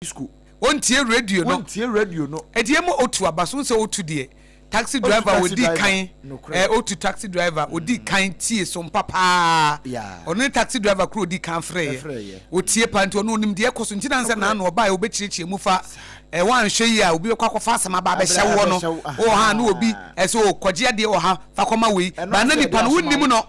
Disco. Wontie radio no. Wontie radio no. Ɛti emu otu aba so sɛ otu deɛ taxi driver odi kan ɛ otu taxi driver odi kan tie so mpa paa ɔno ne taxi driver koro odi kan frɛ yɛ otie paa nti ɔno onim deɛ ɛkɔ so nti na nsɛ naanu ɔbaa yɛ ɔbɛkyerɛkyerɛ mu fa ɛ wanhwɛ yie a obi bɛkɔ akɔfa asɛm aba abɛhyɛ woɔ no wɔ ha ne obi ɛsɛ o kɔgye adeɛ wɔ ha fa kɔma wei baa na nipa no wonnim no.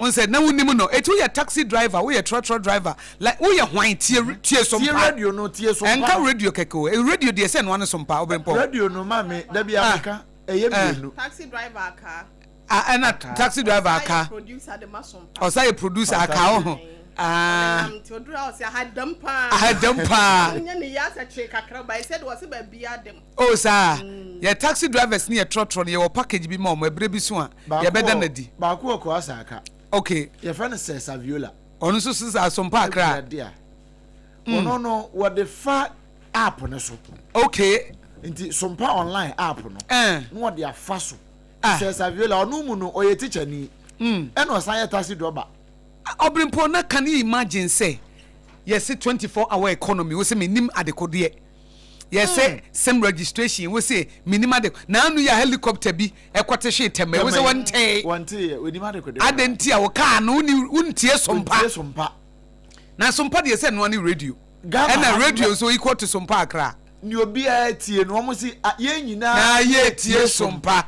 Wohu sɛ na wonim no. Eti woyɛ taxi driver, woyɛ trɔtrɔ driver, like woyɛ hwan tie tie so Tie mpa. radio no, tie so mpa Ɛnka no. radio kɛkɛ o. Eh, Radio deɛ sɛ ɛnoa ne so mpa, Obempɔn. Radio no maame, da bi Ah, meka, ɛyɛ eh. mmienu. Taxi driver akaa. Ah, ɛna Akaa. taxi driver Ɔsan yɛ akaa. producer de ma so mpa. Ɔsan yɛ producer akaa wo ho. Ae. Ah. Ɔnenam nti oduru a ɔse aha dam paa. Aha dam paa. Wonyɛ ne yɛ asɛ kyee kakra ba ɛsɛ de ɔse baabi adam. Oh saa. Yɛ taxi drivers ne yɛ trɔtrɔ no yɛwɔ package bi ma wɔn ɛberɛ bi so a Baako yɛbɛda wɔ no adi. baako wɔ Koasa Aka. Okay. Yɛfrɛ no Sir Saviola. Ɔno nso so sɛ Asompa Accra. Awurade a. Ɔno no wɔde fa app no so. Okay. Nti Sompa online app no. Eh. Na wɔde afa so. Ah. Sir Saviola ɔno mu no ɔyɛ teacher ni. Ɛna ɔsan yɛ taxi driver. Ɔbrempɔn na can you imagine sɛ yɛse 24 hour economy wo se mennim adekodeɛ. Yɛsɛ sim registration wo se menim ade na anu yɛ helicopter bi ɛkɔte hwee tɛmɛ wo sɛ wɔntee. Wɔntee onim ade kode. Ade nti a wo kaa no woni wontie sompa. Wontie sompa. Na sompa deɛ sɛ noa ne radio. Ghana Ɛna ha radio nso equal to sompa akra. Ni obiara tie no wɔn si yɛn nyinaa na yɛtie sompa.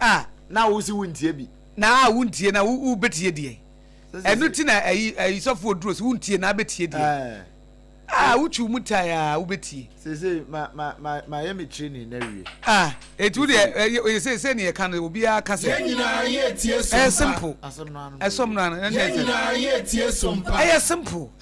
Ah. Na wo si wontie bi. Na a wontie na wo wobɛtie deɛ. Ɛno ti na ayi ayi sɔfo oduro si wontie na abɛtie deɛ. Ah, wotwiw mu tae a wobɛtie. Seesei ma ma ma mayɛ me training no awie. Ah, eti wo deɛ ɛyɛ ɛ seesei ne yɛka no obiara ka sɛ. Yɛn nyinaa yɛ tie so Ɛyɛ mpa. simple. Asɛm no ano. Ɛsɔm no ano. Ɛne Yɛn sɛ. nyinaa yɛ tie so mpa. Ɛyɛ simple.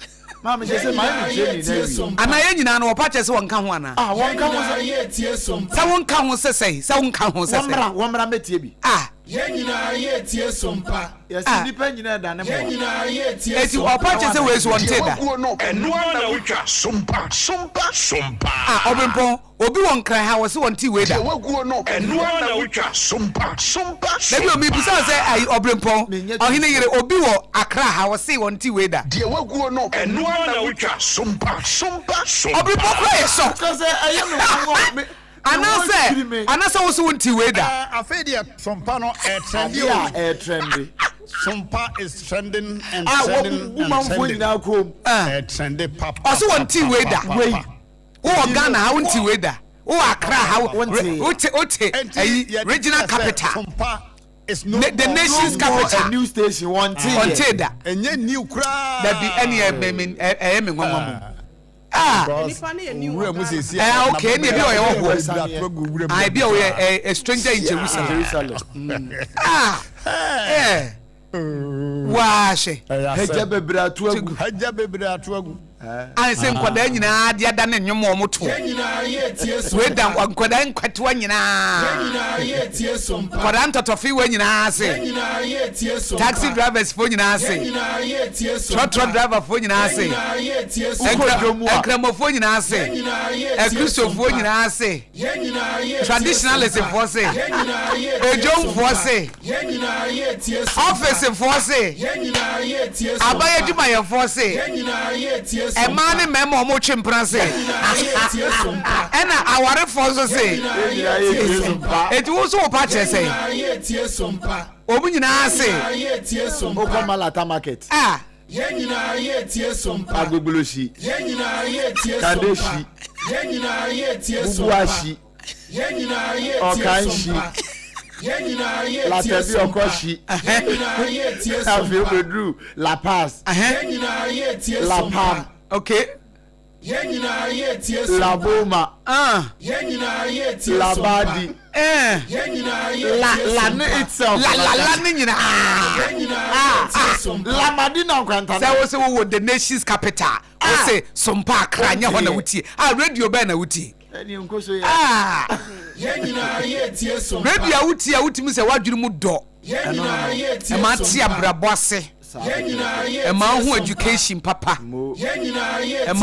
Maame Yɛn seesei mayɛ nyinaa me yɛ training no tie awie. so mpa. Anaa yɛn nyinaa no wɔpa kyerɛ sɛ wɔnka ho anaa? Ah, Yɛn wɔnka ho nyinaa sɛ. yɛ tie so mpa. Sɛ wonka ho sɛ sɛn? Sɛ wonka ho sɛ sɛn? Wɔmmra wɔmmra mmɛtie bi. Ah. Yɛn nyinaa yɛ tie so mpa. Yɛse Ah. nnipa nyinaa ɛdane Yɛn mmoa. nyinaa yɛ tie Eti so mpa. ɔpa kyerɛ sɛ wei so wɔntee Deɛ da? waguo no, ɛno ara na wotwa. Sompa, sompa, sompa. Ah, Ɔbempɔn, obi wɔ Nkran ha wɔse wɔntee wei da. Deɛ waguo no, ɛno ara na wotwa. Sompa, sompa, Dabi o, mebisa wo sompa. sɛ ayi Ɔbrempɔn, Menyɛ ɔhene tumi. yere, obi wɔ Accra ha wɔse wɔntee wei da. Deɛ waguo no, ɛno ara na wotwa. Sompa, sompa, sompa. Ɔbrempɔn koraa yɛ shocked. Kyerɛ sɛ ɛyɛ me nwanwa o, me, me ho Anaasɛ, dwiri me. anaasɛ wo se wontee wei da. Eh, afei deɛ sompa no ɛɛtrɛnde Adeɛ o. a ɛɛtrɛnde. Sompa is trending and A trending wɔbubu and manfoɔ trending. nyinaa kɔn mu. Ah. Ɛɛtrɛnde pa pa Ɔse pa wɔntee pa wei pa da. pa Wei. pa. Wowɔ Ghana ha wontee wei da. Wowɔ Accra ha wo, Wontee. wote, wote Enti ayi, yɛde regional kyerɛ sɛ capital. Sompa is no Ne, the more nation's No more a capital. new station, wɔntee yɛ. Ɔntee da. Ɛnyɛ new koraa. Dabi, ɛne ɛ, me, me, ɛ, ɛyɛ me nwanwa mmom. Ah. Because Nipa no yɛ new owura wɔ mu Ghana. seesei Eh, a okay, ɛne ebi a ɔyɛ hɔhoɔ. bebree ato agu wura mu Ah, ebi a ɔyɛ ɛ, a stranger in Jerusalem. Jerusalem. Ah, eh. Waa hwɛ. Ɛyɛ Hagya asɛm. bebree ato agu. Hagya bebree ato agu. Ayɛ sɛ nkwadaa nyinaa de ada ne nnwom a wɔto. Yɛn nyinaa yɛ tie so Wei da mpa. nkwadaa nketewa nyinaa. Yɛn nyinaa yɛ tie so mpa. Nkwadaa ntɔtɔfewa nyinaa se. Yɛn nyinaa yɛ tie so mpa. Taxi drivers foɔ nyinaa se. Yɛn nyinaa yɛ tie so mpa. Trɔtrɔ driver foɔ nyinaa Yɛn se. nyinaa yɛ tie so Wokɔ mpa. dwom a. Nkramofoɔ nyinaa se. Yɛn nyinaa yɛ tie so Akristofoɔ mpa. nyinaa se. Yɛn nyinaa yɛ tie so Traditionalist mpa. foɔ se. Yɛn nyinaa yɛ tie so Edwomfoɔ mpa. se. Yɛn nyinaa yɛ tie so mpa. Ɔfisefoɔ se. Yɛn nyinaa yɛ tie so Aban mpa. adwumayɛfoɔ se. Yɛn nyinaa yɛ tie so Mmaa mpa. ne mmarima a wɔtwe mpena se. Yɛn nyinaa yɛ tie so mpa. Ɛna awarefoɔ nso Yɛn se. nyinaa Yɛn nyinaa yɛ yɛ tie tie so so mpa. mpa. Enti wo nso wo pa kyerɛ Yɛn sɛn? nyinaa yɛ tie so mpa. Wɔn nyinaa Yɛn se. nyinaa yɛ tie so Wokɔ mpa. Malata market. Ah. Yɛn nyinaa yɛ tie so mpa. Agbogbloshie. Yɛn nyinaa yɛ tie so mpa. Kandeshi. Yɛn nyinaa yɛ tie so mpa. Bubuashi. Yɛn nyinaa yɛ tie so Ɔkanhyi. mpa. Yɛn nyinaa yɛ tie Latabi so mpa. Ɔkɔhyi. Yɛn nyinaa yɛ tie so Afei mpa. wobɛduru La Paz. Yɛn nyinaa yɛ tie La so mpa. Pam. Okay. Yɛn nyinaa yɛ tie so La mpa. Boma. Ah. Yɛn nyinaa yɛ tie La so mpa. Badi. Eh. Yɛn nyinaa yɛ La tie La so ne mpa. itself. La la la ne nyinaa. Yɛn nyinaa yɛ tie so mpa. La Madina Nkwantana. Sɛ wo sɛ wowɔ the nation's capital. Wo se Sompa Accra nyɛ hɔ na wotie. Ah, radio bɛn na wotie? Ɛne nkoso yɛ. Ah. Yɛn nyinaa yɛ tie so mpa. Radio a wotie a wotumi sɛ w'adwene mu dɔ. Yɛn nyinaa yɛ tie Ɛma so te mpa. abrabɔ ase. Ɛma wo ho education papa. Ɛma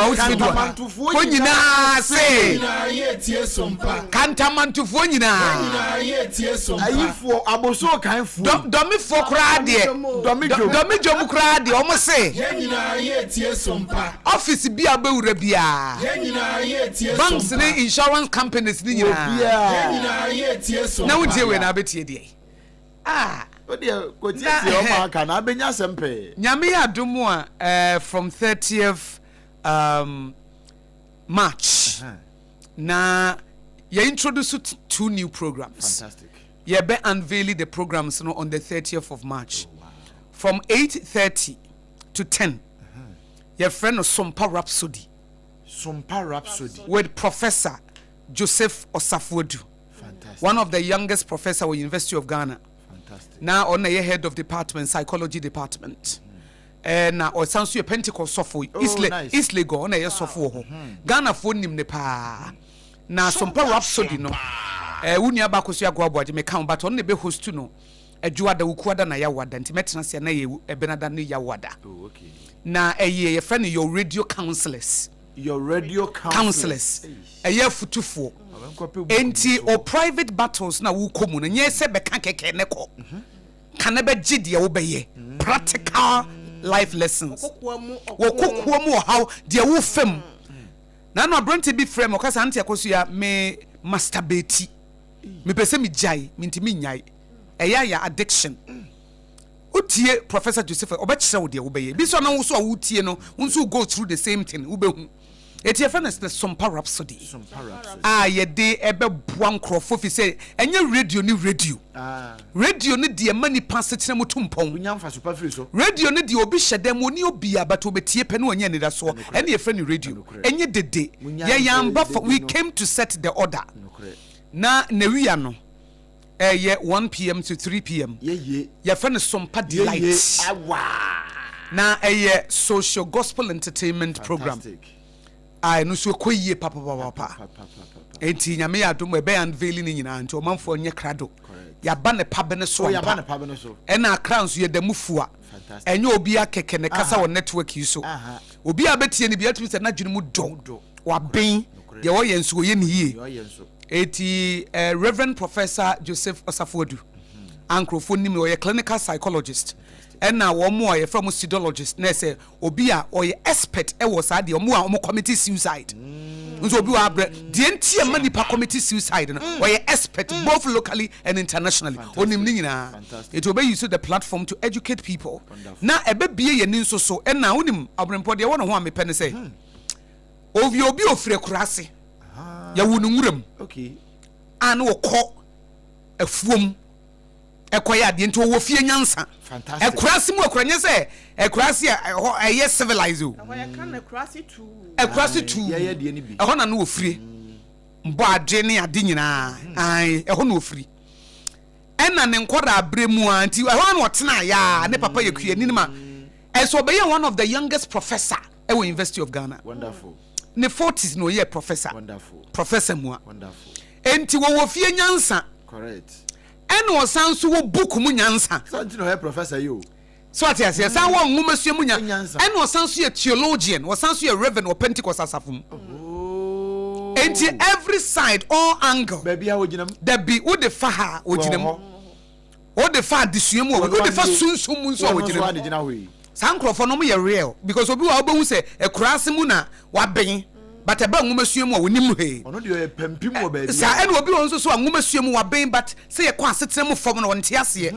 wo tumi do Kantamantofoɔ nyinaa se. Kantamantofoɔ nyinaa. Ayifoɔ aboso kanfoɔ. Dɔmefoɔ koraa deɛ. Dɔme dwom koraa deɛ wɔn se. Office bi a wobɛwura biara. Banks ne insurance companies ne nyinaa. Na wotie wei na abɛtie deɛ. Ah. O deɛ kɔtietie ɔma aka na abɛnya asɛm pɛɛ. Nyame yɛ adom a eh, from 30th um, March uh -huh. na yɛ introduce two new programs. Fantastic. Yɛbɛ unveil the programs no on the 30th of March. Oh, wow. From 8:30 to 10. Uh -huh. Yɛfrɛ no Sompa Rhapsody. Sompa Rhapsody. With Professor Joseph Osafuodu. Fantastic. One of the youngest professor wɔ University of Ghana. Fantastic. Na ɔno na ɛyɛ head of department, psychology department. Mm. Na ɔsan so yɛ Pentecost sɔfo. Oh, East, nice. East Legon ɔna ɛyɛ sɔfo wɔ hɔ. Ghanafoɔ nim ne paa. Na Sompa Rhapsody no, wo nua baako so yɛ Agoa Aboagye meka ho but ɔno na ɛbɛ host no. Adwoada, Wukuada na Yawoada nti mɛtena ase a na ɛyɛ Ɛbenada ne Yawoada. Oh, okay. Na ɛyɛ yɛfrɛ no Your Radio Counselors. Your radio counselors ɛyɛ afutufoɔ enti o private battles na wokɔ mu no nyɛ sɛ bɛka kɛkɛ ne kɔ mhm. ka ne bɛgye deɛ wobɛyɛ mm. practical life lessons wɔ kokoa mu ɔhaw deɛ wo fam na no aberante bi frɛ me ɔka sɛ ante akɔso me masturbate mepɛ sɛ megyae mentumi nnyae ɛyɛ ayɛ addiction mm. Wotie Professor Joseph a, ɔbɛkyerɛ wo deɛ wobɛyɛ. Ebi nso a na wo nso a wotie no, wo nso go through the same thing, wobɛhu. Eti yɛfrɛ no the Sompa Rhapsody a yɛde ɛbɛboa nkurɔfoɔ fi sɛ ɛnyɛ radio ne radio. Ah. Radio no deɛ ɛma nipa asetena mu tu mpɔn. Wonya mfaso pa firi so. Radio no deɛ obi hyɛ dan mu ɔni obiara but ɔbɛtie pɛ na wanya anidasoɔ. Ɛne yɛfrɛ no radio. Ɛnyɛ dede. Yɛn yɛn amba we came to set the order. Na Nawia no. Ɛyɛ 1 pm to 3 pm. Yɛfrɛ no Sompa Delight. Na ɛyɛ social gospel entertainment program. A ɛno nso ɛkɔ yie papapapa. Enti nyame yɛ adom ɛbɛyɛ unveiling ne nyinaa nti ɔmanfoɔ nyɛ krado. Yɛaba ne pa bene so ampa. Ɛna akra nso yɛda mu fua. Ɛnyɛ obi akɛkɛ ne kasa wɔ network yi so. Obi a bɛtie no bi atumi sɛ n'adwene mu dɔ. Waben deɛ ɔyɛ nso ɔyɛ ne yie. Eti eh, Reverend Professor Joseph Osafo-Adu a nkurɔfoɔ nim no, ɔyɛ clinical psychologist ɛna wɔn a yɛfrɛ wɔn pseudologist na ɛsɛ obi a ɔyɛ expert ɛwɔ saa deɛ wɔn a wɔn commit suicide nso obi wɔ abrɛ deɛ nti ɛma nipa commit suicide no ɔyɛ expert both locally and internationally onim ne nyinaa eti obe use the platform to educate people na ɛbɛbie yɛn ni nso so ɛna wonim abirempɔ deɛ ɛwɔ ne ho a mepɛ ne sɛ obi obi ofiri akuraase. Yɛwo no nwura mu a na ɔkɔ afuom ɛkɔyɛ adeɛ nti ɔwɔ fie nyansa. Akuraase mu akura nyɛ sɛ akuraase a ɛhɔ ɛyɛ civilized o. Akuraase tuu ɛhɔ na no ofire mbɔ adwe ne ade nyinaa ae ɛhɔ na ofiri ɛna ne nkɔda abere mu a nti ɛhɔ na ɔtena ya ne papa yɛ kuani no ma ɛsɛ ɔbɛyɛ one of the youngest professor ɛwɔ University of Ghana. Wonderful. Ne forties na ɔyɛɛ professor. Wonderful. Professor mua. Wonderful. Enti wɔwɔ fie nyansa. Correct. Ɛna ɔsan nso wɔ book mu nyansa. Sɛ nti na ɔyɛ professor yi o. So ate aseɛ san wɔ nwomasua mu nya. Nyansa. Ɛna ɔsan nso yɛ theologian. Ɔsan nso yɛ reverend wɔ Pentecost asafo mu. Oh. Enti every side, all angle. Baabi a ogyina mu. Dabi, wode fa ha a, ogyina mu. Wɔ hɔ. Wode fa adesua mu a, wode fa sunsum mu nso a, wɔgyina mu. Saa nkurɔfoɔ no wɔyɛ real because obi wɔ hɔ a wobɛhu sɛ akuraase mu na waben but ɛba nwomasua mu a ɔnim hwee. Saa ɛna obi wɔ hɔ nso so a nwomasua mu waben but sɛ yɛkɔ asetena mu fam no ɔnte aseɛ.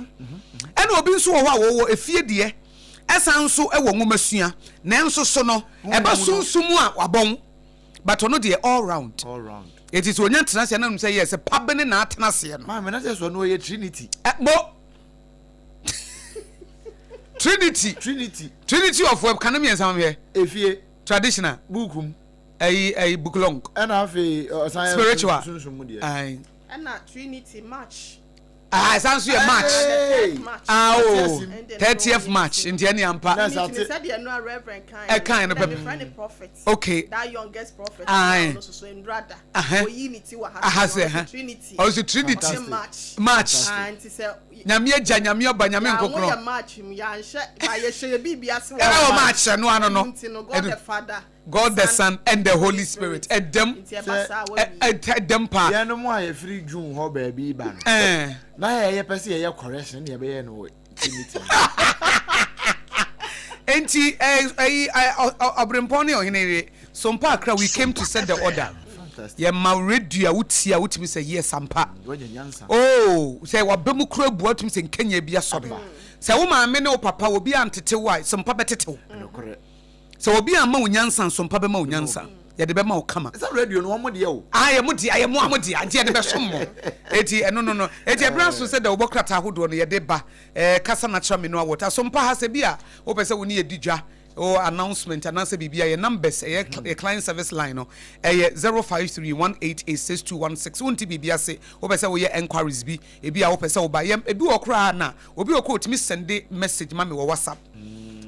Ɛna obi nso wɔ hɔ a wɔwɔ efie deɛ ɛsan nso wɔ nwomasua nanso so no ɛba sunsum mu a wabɔn. But ɔno deɛ all round. All round. Eti sɛ onya tena aseɛ na nim sɛ yes pa bene na atena aseɛ no. Maame na sɛ sɛ ɔno ɔyɛ Trinity. Ɛ mo. Trinity. Trinity. Trinity of web kane mmiɛnsa ma mehwɛ. Efie. Traditional. Bukum. Ɛyi ɛyi book long. Ɛna afei ɔsan yɛ spiritual. Sunsun mu deɛ. Ayi. Ɛna Trinity March. Ah, ɛsan nso yɛ March. Hey! Ah, oh, Ate asim. 30th March. Nti ɛne ampa. Na sɛ ate- Sɛdeɛ no a Reverend kan Ɛkan no na pɛ- mefrɛ no prophet. Okay. That youngest prophet. Aye. Na ɔno nso so nwura da. Aha. Oyi ne ti wɔ ha. Aha sɛ sɛ, ɔno ha. nso Trinity. Ɔno nso Trinity. Ɔde March. March. Ah, nti sɛ Nyame Agya, Nyame Ɔba, Nyame yɛanwo Nkronkron. yɛ March mu, yɛanhyɛ, ba yɛhyɛ yɛ biribi ase wɔ Ɛwɔ March ɛno ano no. Nti no, God Ɛno- the Father, God the Son and the Holy Spirit. Ɛdɛm. Nti ɛba saa Ɛ- wawie. Ɛdɛm paa. Yɛnom a yɛfiri June hɔ baabi ba no. Ɛɛ. Na yɛyɛ pɛ sɛ yɛyɛ correction ne yɛbɛyɛ no wɔ Trinity. Enti ɛyi ɔbrempɔn ne ɔhene yere Sompa Accra we came to set the order. Fantastic. Yɛma radio a wotie a wotumi sɛ yes ampa. Wanya nyansa. Oh, sɛ waba mu kura bua wotumi sɛ nkenya bi asɔ me. Sɛ wo maame ne wo papa obi antete wo a Sompa bɛtete wo. Nokorɛ. Sɛ obi amma wo nyansa Sompa bɛma wo nyansa. Yɛde bɛma wo kama. Sɛ radio no wɔn deɛ o. Ah, yɛ mo dea, yɛ mo a mo dea, nti yɛde bɛsom mo. Eti ɛno no no. Eti ɛberɛ aso sɛ dawubɔ krataa ahodoɔ no yɛde ba. Ɛɛ kasa natural mineral water. Sompa ha sɛ bi a wopɛ sɛ wo ne yɛ di dwa, o announcement anaasɛ biribi a yɛ numbers ɛyɛ yɛ client service line no ɛyɛ 0531886216. Wonte biribi ase, wopɛ sɛ woyɛ enquiries bi, ebi a wopɛ sɛ woba yɛ ebi wɔ koraa na obi wɔ koraa otumi sɛnde message ma me wɔ WhatsApp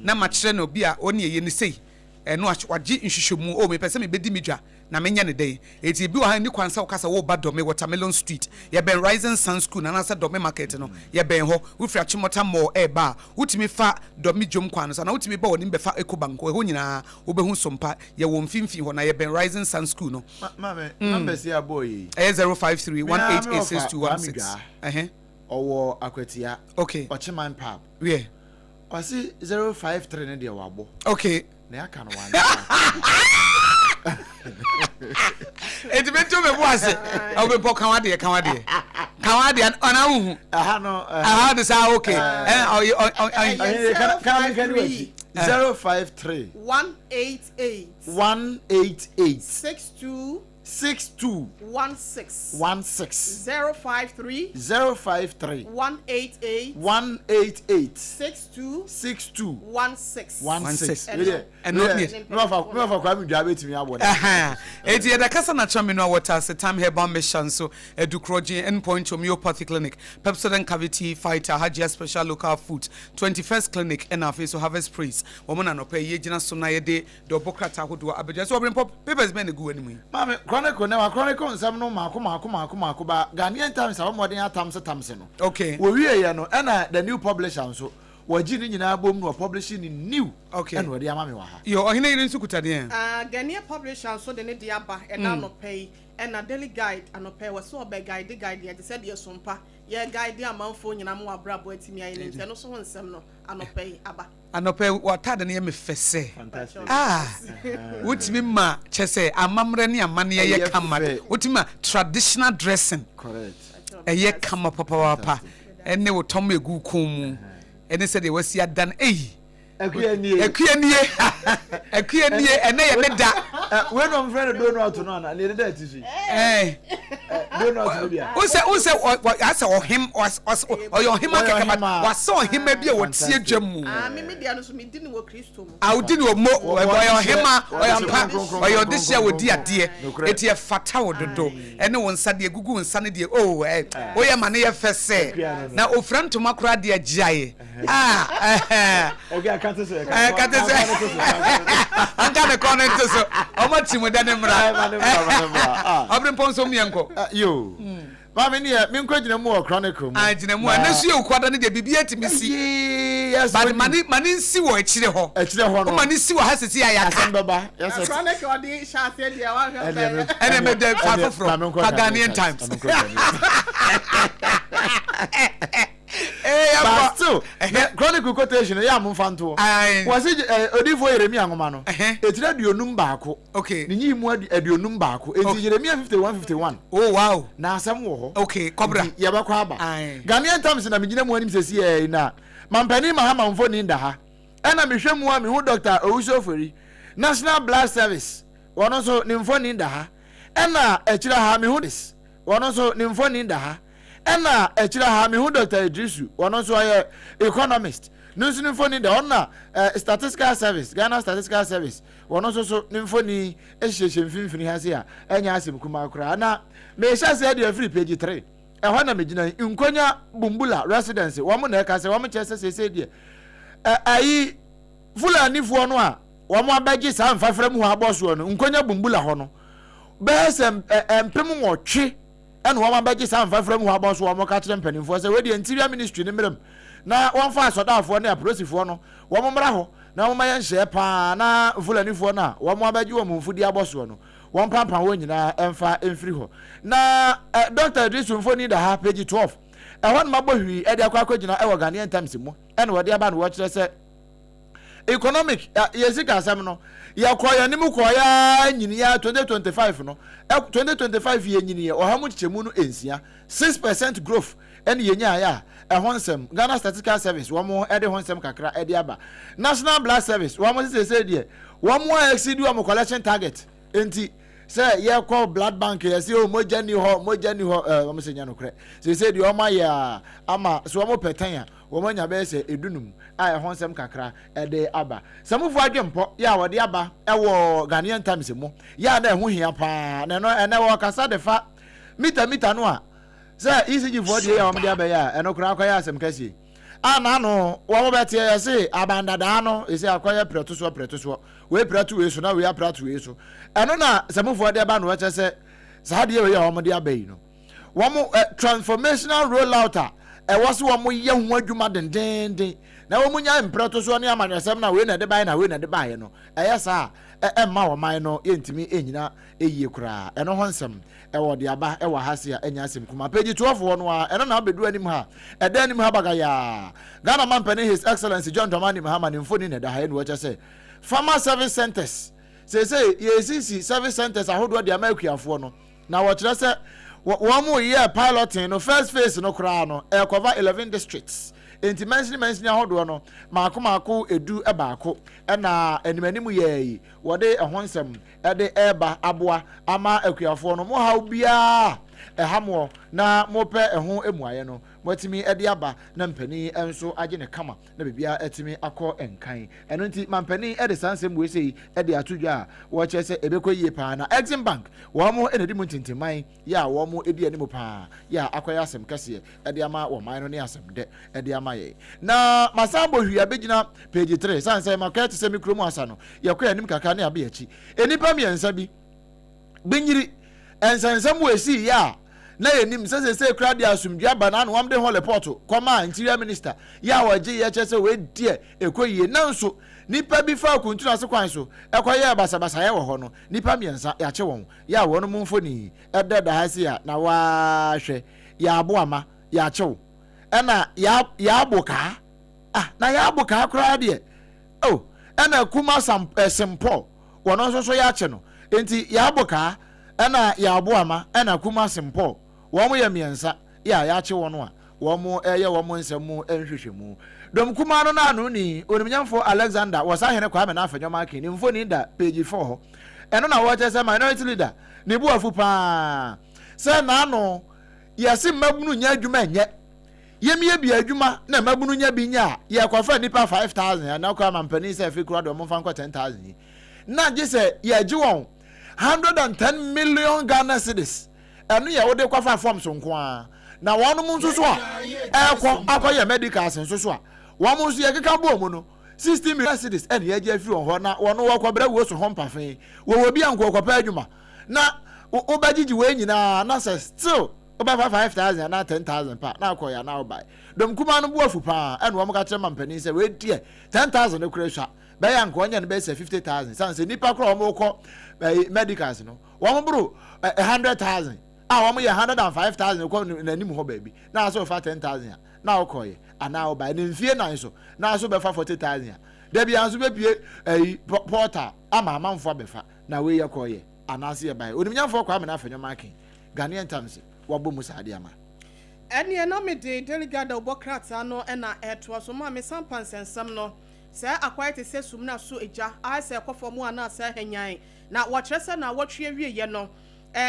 na makyerɛ no bi a ɔne ɛyɛ ne sei. Ɛno a wagye nhwehwɛmu, oh mepɛ sɛ mebɛdi me dwa na menyɛ no dɛn? Enti ebi wɔ ha nni kwan sɛ woka sɛ woreba Dome, Watermelon Street, yɛbɛn Rising Sun School no anaasɛ Dome Market no, yɛbɛn hɔ. Wofiri Achimota Mall reba a, wotumi fa Dome Dwom kwan no so anaa wotumi ba w'anim bɛfa Ecobank hɔ, ɛhɔ nyinaa wobɛhu Sompa. Yɛwɔ mfimfini hɔ na yɛbɛn Rising Sun School no. Maame, numbers yi a bɔɔ yɛ yi. Ɛyɛ 053 Me ara me 188 wɔfa Kwame 6216. Dwaa. Ɛhɛ. Ɔwɔ Akwatia. Okay. Ɔkyeman Pub. Wiɛ. Ɔse 053 no deɛ wabɔ. Okay. Na aka no wanyɛ. Eti mi nto mi bo ase. Ɔbɛ mpɔ kan wadeɛ kan wadeɛ. Kan wadeɛ ɔna ahuhu. Aha no. Aha de saa okay. Ɛ ɔyɛ ɔyɛ. Ɔyɛ kan mi kan wɔ 053. 188. 188. 62. 62. 16. 16. 053. 053. 188. 188. 62. 62. 16. 16. 16. Ɛno deɛ. Mmefa Kwame Dwa bɛtumi abɔ no. Eti yɛda kasa na kyerɛ me no a wɔta ase Time Herbal Mixture nso Adukorɔgye Endpoint Homeopathy Clinic Pepsodent Cavity Fighter Hajia Special Local Foods 21st Clinic ɛna afei so Harvest Praise wɔn na anɔpa yi yɛgyina so na yɛde dɔbɔ krataa ahodoɔ abɛdwa so ɔbɛn pɔ papers bɛn na egu w'anim yi. Maame, Chronicle na wa Chronicle nsɛm no maako maako maako maako ba Ghanaian Times a wɔn mmɔden atamse tamse no. Okay. Wɔwie yɛ no ɛna the new publisher nso wɔgye ne nyinaa bom na wɔpublish ne new. Okay. Ɛna wɔde ama me wɔ ha. Yo, ɔhene yere nso kuta deɛn? Ah, Ghanaian publisher nso de ne deɛ aba ɛna anɔpa yi ɛna Daily Guide anɔpa yi wɔsɛ ɔbɛ guide guide yɛn te sɛ deɛ sompa yɛ guide amanfoɔ nyinaa ma wɔabrabɔ atumi ayɛ ne nti ɛno nso ho nsɛm no anɔpa yi aba. Anɔpa yi w'ataade no yɛ me fɛ sɛ. Ah, wotumi ma kyɛ sɛ amammerɛ ne amanneɛ yɛ kama. Wotumi ma traditional dressing ɛyɛ kama papaapa. Ɛne wo tɔm egu kɔn mu ɛne sɛdeɛ wasi adan eyi. Akua nie. Akua nie. Akua nie ɛnɛ yɛ ne da. Wei na ɔmfrɛ no donut no ana? Nea ɛdeda ati so yi. Ɛɛ. Donut no bia. Wosɛ wosɛ asɛ ɔhem ɔyɛ ɔhema kɛkɛ but wasɛ ɔhema bi a wɔtie dwa mu. Ah, me me deɛ no so me di ne wɔ Kristo mu. Ah, wodi ne wɔ mo ɔyɛ ɔhema ɔyɛ ampa ɔyɛ ɔdehye a wɔdi adeɛ eti ɛfata wo dodo ɛne wo nsa deɛ gugu wo nsa no deɛ oh ɛ woyɛ ma ne yɛ fɛ sɛ na ofira ntoma koraa deɛ gyae. Ah, eh, Okay, kate so. Eh, kate so. Anka ne kɔn ne nte so. Ɔmo ti mu dɛ ne mmra. Ɔbere mpɔn so miɛ nkɔ. Yo. Maame ni yɛ, mi nkɔ gyina mu wɔ Chronicle mu. Ah, gyina mu. Ɛnɛ so yɛ okuada ne deɛ biribi atumi si. Yes, But ma ne ma ne nsi wɔ akyire hɔ. Akyire hɔ no. Ma ne si wɔ ha sisi a yaka. Asɛm bɛba. Yes. Chronicle ɔde hyɛ aseɛ deɛ wahwɛ pɛ. Ɛnɛ mɛ dɛ fa foforɔ. Fa Ghanaian Times. Eh, but still the chronicle quotation yɛ a mo nfa ntoɔ wɔsi eh, odiifoɔ Yeremia nwoma no etiri 51 ne nyi mu 51 eti Yeremia 51 51. Oh wow. Na asɛm wɔ hɔ. Okay kɔbra. Nti yɛbɛkɔ aba. Ghanaian Times na megyina mu anim sɛsi ɛɛ na mampanin Mahama mfoni da ha ɛna mehwɛ mu a mehu Dr. Owusu Ofori National Blood Service wɔn nso ne mfoni da ha ɛna akyire ha mehu this wɔn nso ne mfoni da ha. Ɛna akyire ha mehu Doctor Idrisu, ɔno nso ɔyɛ economist, no nso ne mfoni da, ɔno na eh, Statistical Service, Ghana Statistical Service, ɔno nso so ne mfoni hyehyɛ mfimfini ha se a ɛnyɛ asɛm kumaa koraa. Na mehyɛ aseɛ deɛ afiri page 3. Ɛhɔ na megyina yi, Nkonya Bumbula Residency, wɔn na ɛka sɛ wɔn kyerɛ sɛ seesei deɛ ɛ ayi Fulanifoɔ no a wɔn abɛgye saa mfafra mu hɔ abɔ soɔ no, Nkonya Bumbula hɔ no, bɛyɛ sɛ ɛ 8,000 ɛna wɔn abɛgye saa mfafra mu hɔ abɔ soɔ. Wɔn ka kyerɛ mpanimfoɔ sɛ wei deɛ Interior Ministry no mmerɛ mu na wɔmfa asɔdaafoɔ ne apolisifoɔ no wɔn mmra hɔ na wɔn yɛ nhyɛɛ paa na Fulanifoɔ no a wɔn abɛgye wɔn mfudie abɔ soɔ no wɔmpampam wɔn nyinaa mfa mfiri hɔ. Na eh, Dr. Idrisu mfoni da ha, page 12. Ɛhɔ no mabɔ hwii de akɔ akɔgyina ɛwɔ Ghanaian Times mu, ɛna wɔde aba no wɔkyerɛ sɛ economic yɛ sika asɛm no yɛkɔ yɛn anim kɔ yɛ nyiniya 2025 no 2025 yɛ nyiniɛ ɔha mu nkyekyɛmu no nsia 6% growth ɛne yɛ nyaayɛ a ɛho nsɛm Ghana Statistical Service wɔn ɛde ho nsɛm kakra ɛde aba. National Blood Service wɔn sɛ sɛ deɛ wɔn a exceed wɔn collection target nti sɛ yɛkɔ blood bank yɛsɛ o oh, mogya ni hɔ, mogya ni hɔ ɛɛ wɔn sɛ nya nokorɛ sɛ deɛ wɔn ayɛ a ama so wɔn pɛ tɛn a wɔn anya bɛyɛ sɛ edunum a ɛho nsɛm kakra ɛde aba. Samufo adwempɔ yɛ a wɔde aba ɛwɔ Ghanaian Times mu yɛ a na ɛho hia paa na ɛno ɛnɛ wɔkasa de fa mita mita no a sɛ ECG foɔ deɛ yɛ a wɔn de abɛyɛ a ɛno koraa akɔyɛ asɛm kɛseɛ a n'ano wɔn bɛteɛ yɛse abandadaa no ɛsɛ akɔyɛ prɛtosoɔ prɛtosoɔ wei prɛto wei so na wei aprɛto wei so. Ɛno na sɛmufoɔ de aba no wɔkyɛ sɛ saa deɛ wei a wɔn de aba yi no wɔn eh, transformational rollout a ɛwɔ so wɔn yɛ ho adwuma dendenden na wɔn nya mprɛtosoɔ ne amanyɔsɛm na wei na ɛde baeɛ na wei na ɛde baeɛ no ɛyɛ saa a ɛmma ɔman no yɛntumi nnyina yie koraa. Ɛno ho nsɛm ɛwɔ de aba ɛwɔ ha se a ɛnyɛ asɛm kuma. Page 12 hɔ no a ɛno na abɛdu anim ha. Ɛda anim ha bagayaa. Ghana mampanin His Excellency John Dramani Mahama ne mfoni na ɛda ha ɛna wɔkyɛ sɛ Farmer Service Centers seesei yɛresisi service centers ahodoɔ de ama akuafoɔ no na wɔkyerɛ sɛ wɔn yɛ piloting no first phase no koraa no ɛrekɔva 11 districts nti mansini mansini ahodoɔ no maako maako edu baako ɛna anim anim yɛɛ yi wɔde ɛho nsɛm de reba aboa ama akuafoɔ no, mo haw biara a ɛha moɔ na mopɛ ɛho mmuaeɛ no, moatumi de aba na mpanin nso agye no kama na biribiara atumi akɔ nkan. Ɛno nti mampanin de saa nsɛm wei sei de ato dwa a wɔkyerɛ sɛ ɛbɛkɔ yie paa na Exim Bank wɔn na ɛdi mu ntintimman yɛ a wɔn di anim paa yɛ a akɔyɛ asɛm kɛseɛ de ama wɔn man no ne asɛm dɛ de ama yɛn. Na masan bɔ hwii abɛgyina page 3 sane sɛ makɔyɛ te sɛ me kurom asa no yɛkɔ anim kakra ne abe akyi. Nnipa mmiɛnsa bi bɛnyiri nsɛnsɛm wɔ esii yɛ a na yɛnim sɛ seesei koraa deɛ asomdwe aba na ano wɔn de ho report kɔmaa interior minister yɛ a wɔgye yɛ kyerɛ sɛ wei deɛ ɛkɔ yie nanso nipa bi fa akuntunu ase kwan so ɛkɔyɛɛ basabasayɛ wɔ hɔ no nipa mmiɛnsa yɛakye wɔn yɛ a wɔn mu mfoni ɛda da ha si a na wahwɛ yɛabo ama yɛakyew ɛna yɛabo kaa ah na yɛabo kaa koraa deɛ oh ɛna kuma sam eh, sempɔl wɔn nso so yɛakye no nti yɛabo kaa ɛna yɛabo ama ɛna kuma sempɔl wɔn yɛ mmiɛnsa yɛ a yɛakye wɔn a wɔn ɛyɛ wɔn nsɛm mu nhwehwɛmu. Dɔm kumaa no n'ano ni onimnyamfo Alexander wɔ Sahene Kwame n'afɛnyɔma akin ne mfoni da page 4 hɔ. Ɛno na wɔkyerɛ sɛ minority leader ne bu afu paa sɛ n'ano yɛse mmabunu nyɛ adwuma nyɛ yɛmiebie adwuma na mmabunu nya bi nyɛ a yɛkɔfa nnipa 5000 anaa koraa mampanin sɛ afei koraa deɛ wɔmfa nkɔ 10000 yi na gye sɛ yɛgye wɔn 110 million Ghana cedis. Ɛno yɛ wode kɔfa fam so nko ara. Na wɔnom nso so a ɛrekɔ akɔyɛ medicals nso so a wɔn nso yɛkeka bɔɔ mu no 60 million cedis ɛna yɛgye afiri wɔn hɔ na wɔn wɔkɔbrɛ wuo so ho mpafe wɔwɔ bi a nko wɔkɔpɛ adwuma na wobɛgyegye wei nyinaa na sɛ still wobɛfa 5000 anaa 10000 pa na akɔyɛ anaa wobae. Dɔm kumaa no bo afu paa ɛna wɔn ka kyerɛ mampanin sɛ wei deɛ 10000 no kora sua bɛyɛ anka ɔnyɛ no bɛyɛ sɛ 50000 sane sɛ nnipa kora wɔn kɔ eh, medicals no wɔn boro 100000 a wɔn yɛ 105000 kɔ n'anim hɔ baabi na asɛ ɔfa 10000 a na ɔkɔyɛ anaa ɔbae ne mfie nan so na aso bɛfa 40000 a dabi anso bɛpie ɛyi portal ama amanfoɔ abɛfa na wei yɛ kɔyɛ anaasɛ yɛ bae onimnyamfoɔ Kwame na afɛnyɔma ake Ghanaian Times wabɔ mu saa de ama. Ɛneɛ na mede Daily Guide a wobɔ krataa no na ɛretoa so ma me sampa nsɛnsɛm no. Sɛ akwae te sɛ sumina so gya, ayɛ sɛ ɛkɔ fam anaasɛ ahanyan, na wɔkyerɛ sɛ naawɔtwe awieɛ no,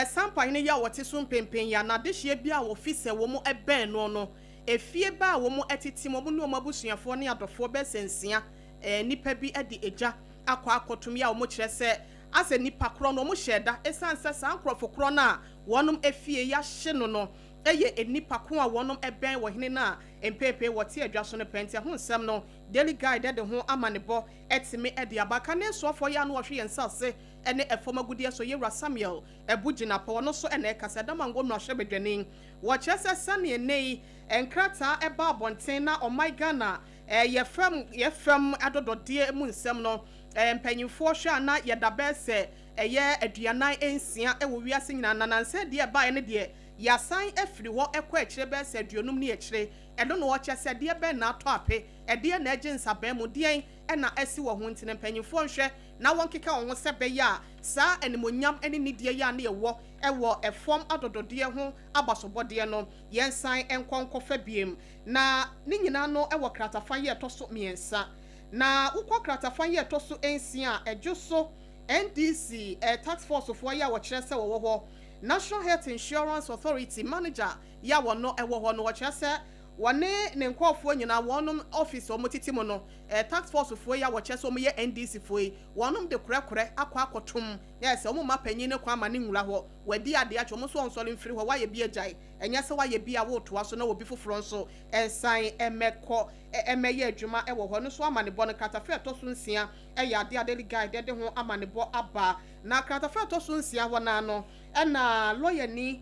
sampa hene yi a wɔte so mpenpen yi a n'adehyeɛ bi a wɔfi sɛ wɔn bɛn noɔ no, efie ba a wɔn tete mu, wɔn ne wɔn abusuafoɔ ne adɔfoɔ bɛyɛ sɛ nsia, nnipa bi de egya akɔ akɔtom yi a wɔkyerɛ sɛ asɛ nnipa korɔ no wɔhyɛɛ da, ɛsiane sɛ saa nkorɔfo korɔ no a wɔnom efie yɛahye no no. yɛ nnipa ko a wɔnom bɛn ɔhene no a mpeepee wɔte adwa so no pɛ nti ɛho nsɛm no Daily Guide de ho amanebɔ atumi de aba. Kane soafoɔ yi a na ɔhwɛ yɛn nsase ne ɛfam agudeɛ so Yewura Samuel Abu Jinapor ɔno nso na ɛkasa. Damango mmarahyɛbadwani wɔkyerɛ sɛ sɛdeɛ nnɛ yi nkrataa ba abɔnten na ɔman Ghana yɛ fam yɛ fam adɔdɔdeɛ mu nsɛm no mpanyinfoɔ hwɛ a na yɛda bɛyɛ sɛ ɛyɛ 46 wɔ wiase nyinaa na nansa deɛ ɛbaeɛ no deɛ yɛasan afiri hɔ kɔ akyire bɛyɛ sɛ 50 ne akyire. Ɛno na ɔkyerɛ sɛ deɛ bɛn na atɔ ape, ɛdeɛn na agye nsabɛn mu, deɛn na asi wɔ ho nti no mpanyinfoɔ nhwɛ na wɔnkeka wɔn ho sɛ ɛbɛyɛ a saa animuonyam ne nidie yi a na yɛwɔ wɔ ɛfam adɔdɔdeɛ ho abasobɔdeɛ no yɛnsan nkɔ nkɔfa biem. Na ne nyinaa no wɔ kratafa yi a ɛtɔ so mmiɛnsa. Na wokɔ kratafa yi a ɛtɔ so nsia a, ɛdwo so NDC task force foɔ yi a wɔkyerɛ sɛ wɔwɔ hɔ, National Health Insurance Authority manager yi a wɔno wɔ hɔ no, wɔkyerɛ sɛ wɔne ne nkorɔfoɔ nyinaa wɔnom office a wɔtete mu no, task force foɔ yi a wɔkyerɛ sɛ wɔyɛ NDC foɔ yi, wɔnom de korɛkorɛ akɔ akɔtom, na ayɛ sɛ wɔn mma panyin no kwan ma no nwura hɔ, wɔadi adeɛ akyɛ wɔn nso wɔnsɔre mfiri hɔ, wɔayɛ bi agyae, ɛnyɛ sɛ wɔayɛ bi a woretoa so na obi foforɔ nso nsan mmɛkɔ mmɛyɛ adwuma wɔ hɔ, ɛno nso amanebɔ no, kratafa a ɛtɔ so nsia yɛ adeɛ a Daily Guide de ho amanebɔ aba. Na kratafa a ɛtɔ so nsia hɔ no ara no na lɔyani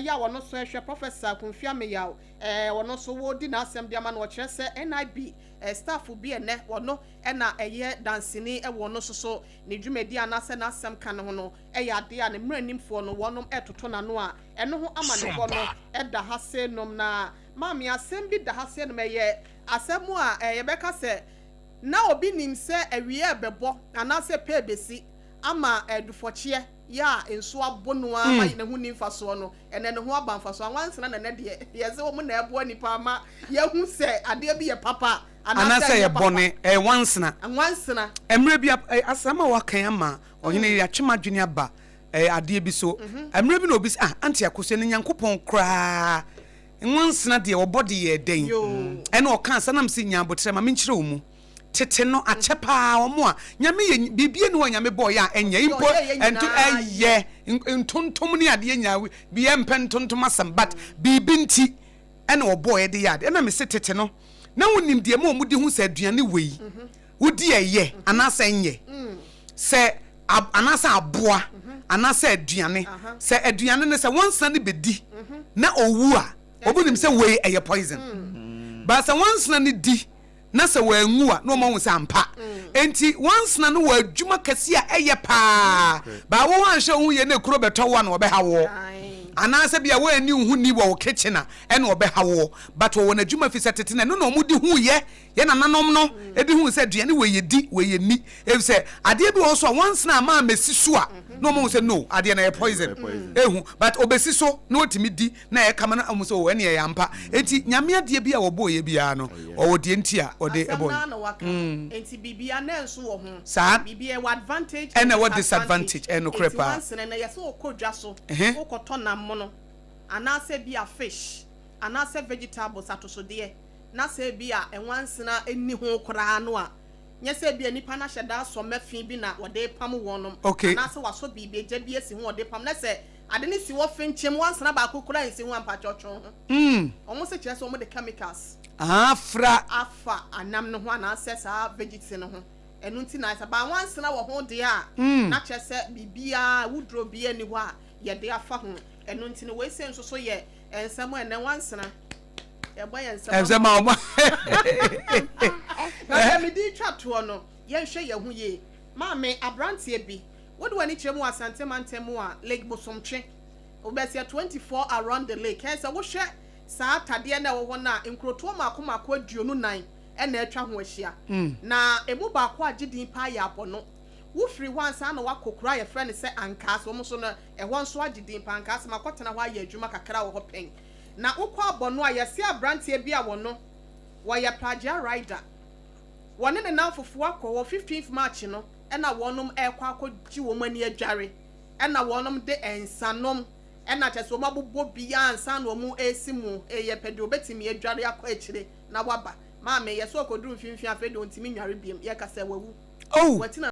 yi a ɔno nso rehwɛ, Professor Kumfi Ameyaw, ɔno nso wɔredi n'asɛm de ama no, ɔkyerɛ sɛ NIB staff bi ɛnnɛ ɔno na ɛyɛ danseni wɔ ɔno nso so ne dwumadi anaasɛ n'asɛm ka no ho no yɛ adeɛ a ne mmaranimfoɔ no wɔnom retoto n'ano a ɛno ho amanebɔ no da ha sei nom. Na maame asɛm bi da ha sei nom, ɛyɛ asɛm a yɛbɛka sɛ na obi nim sɛ awia rebɛbɔ anaasɛ pɛ rebɛsi ama adufɔkyeɛ yɛ a nsuo abo no ara ma ne ho nni mfasoɔ no, ɛnnɛ ne ho aba mfasoɔ. Anwansena na ɛnnɛ deɛ yɛse wɔn na ɛboa nnipa ama yɛahu sɛ adeɛ bi yɛ papa anaasɛ Anaasɛ ɛnyɛ ɛyɛ papa. bɔne, ɛyɛ nwansena. Nwansena. Mmerɛ bi, asɛm a woaka yi ama ɔhene yi atwe m'adwene aba adeɛ bi so. Mmerɛ bi na obi sɛ, ah, Auntie Akosua, ne Nyankopɔn koraa nwansena deɛ ɔbɔ de yɛɛ dɛn? Ɛna ɔkaa saa na mese, nya aboterɛ ma menkyerɛ wo mu. Tete no, akyɛ paa, wɔn a, Nyame yɛ, biribi nni hɔ a Nyame bɔɔ yɛ a ɛnyɛ, mpo ɛnto, ɛyɛ, ntontom ne adeɛ nyinaa, bi yɛmpɛ ntontom asɛm, but biribi nti ɛna ɔbɔɔ yɛ de yɛ adeɛ. Ɛna mese tete no, na wonim deɛ ma wɔn di ho sɛ aduane wei, wodi ɛyɛ anaasɛ ɛnyɛ, sɛ anaasɛ aboa anaasɛ aduane, sɛ aduane no sɛ wɔnsane bɛdi na owu a, wɔn nim sɛ wei ɛyɛ poison, but sɛ wɔnsane no di na sɛ wɔanwu a na wɔahu sɛ ampa. Enti nwansena no wɔ adwuma kɛse a ɛyɛ paa. Baa wo anhwɛ wo ho yie na ekuro bɛtɔ wo a na ɔbɛha woɔ. Anaasɛ bia woanni wo ho ni wɔ wo kitchen a ɛna ɔbɛha woɔ. But ɔwɔ n'adwuma firi sɛ tete no ɛno na wɔde hu yɛ yɛn nananom no de hu sɛ aduane wei yɛdi wei yɛnni. Efisɛ adeɛ bi wɔ hɔ nso a nwansena ama ammɛsi so a na wɔahu sɛ no adeɛ no ɛyɛ poison. Ehu but ɔbɛsi so na ɔtumi di na ɛyɛ kama na ɔmo sɛ oh ɛneɛ ɛyɛ ampa enti Nyame adeɛ bi a ɔbɔɔ yɛ biara no ɔwɔ deɛ nti a ɔde Asɛm ɛbɔɔ no ara na waka no. Enti biribiara na ɛnso wɔ ho. Saa Biribiara ɛwɔ advantage ɛna and ɛwɔ disadvantage disadvantage. ɛyɛ nokorɛ Enti paa. wansene no ɛyɛ sɛ wokɔ dwa so Ɛhɛn. wokɔtɔ nam mono anaasɛ bi a fish anaasɛ vegetables atosodeɛ na sɛ bi a nwansena nni ho koraa no a nyɛ sɛ bi a nipa no ahyɛ da asɔ mɛfe bi na wɔde repam wɔnom Okay. anaasɛ wasɔ biribi egya bi asi ho a ɔde repam na sɛ Ade no si hɔ fenkyem, wansana baako koraa nsi ho ampa kyɛw twe wo ho. Wɔn se kyerɛ sɛ wɔn de chemicals. Afra. Afa anam no ho anaasɛ saa veggies no ho. Ɛno nti na sɛ baa wansana wɔ ho deɛ a, na kyerɛ sɛ biribiara, wuduro biara nni hɔ a yɛde afa ho. Ɛno nti no wei sei nso so yɛ nsɛm a ɛnɛ wansana yɛbɔ yɛn nsɛm ama wɔn. Na deɛ mede retwa toɔ no, yɛnhwɛ yɛn ho yie. Maame, aberanteɛ bi, Wode w'ani kyerɛ mu wɔ Asante mantam mu a, Lake Bosomtwe, wobɛseɛ 24 around the lake. Ɛyɛ sɛ wohwɛ saa tadeɛ no a ɛwɔ hɔ no a, nkurotoɔ mmaako mmaako 24 na atwa ho ahyia. Na ɛmu baako a agye din paa yɛ Abɔno. Wofiri hɔ ansa na woakɔ kuro a yɛfrɛ no sɛ Ankaase, wɔn nso no, ɛhɔ nso agye din paa. Ankaase, makɔtena hɔ ayɛ adwuma kakra wɔ hɔ pɛn. Na wokɔ Abɔno a, yɛse aberanteɛ bi a wɔno, wɔyɛ Pragea rider. Wɔne ne nnamfofoɔ akɔ hɔ 15th March no. na wɔnom rekɔ akɔgye wɔn ani adware, ɛna wɔnom de nsa nom, ɛna kyerɛ sɛ wɔn abobɔ bi ansa na wɔn resi mu reyɛ pɛ deɛ ɔbɛtumi adware akɔ akyire na waba. Maame, yɛ sɛ ɔkɔduru mfimfini afei deɛ ɔntumi nnware biom, yɛka sɛ wawu. Oh! Watina.